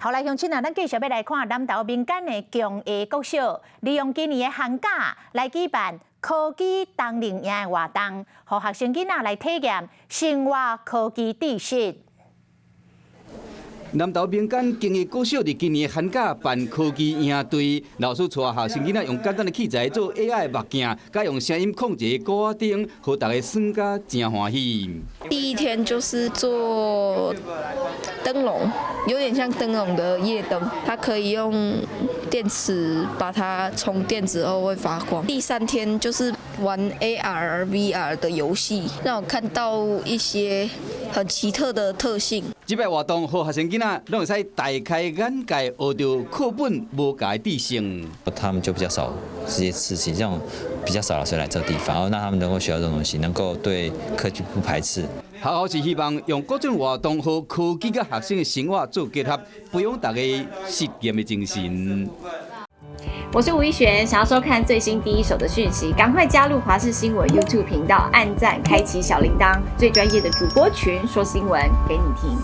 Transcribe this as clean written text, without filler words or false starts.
好來，鄉親啊，咱繼續欲來看南投民間的強藝國小，利用今年的寒假來舉辦科技冬令營的活動，予學生囡仔來體驗生活科技知識。南投民間經營國小佇今年寒假辦科技營隊，老師帶學生囡仔用簡單的器材做 AI 目鏡，佮用聲音控制鼓仔燈，予大家耍甲誠歡喜。第一天就是做燈籠，有點像燈籠的夜燈，它可以用電池把它充電之後會發光。第三天就是玩 AR、VR 的遊戲，讓我看到一些很奇特的特性。這擺活動，予學生囡仔攏會使大開眼界，學著課本無教的知識。他們就比較少這些刺激，這種比較少老師來這個地方，然後讓他們能夠學到這種東西，能夠對科技不排斥。學校是希望用各種活動予科技佮學生的生活做結合，培養大家實驗的精神。我是吳一璇，想要收看最新第一手的訊息，趕快加入華視新聞 YouTube 頻道，按讚，開啟小鈴鐺，最專業的主播群說新聞給你聽。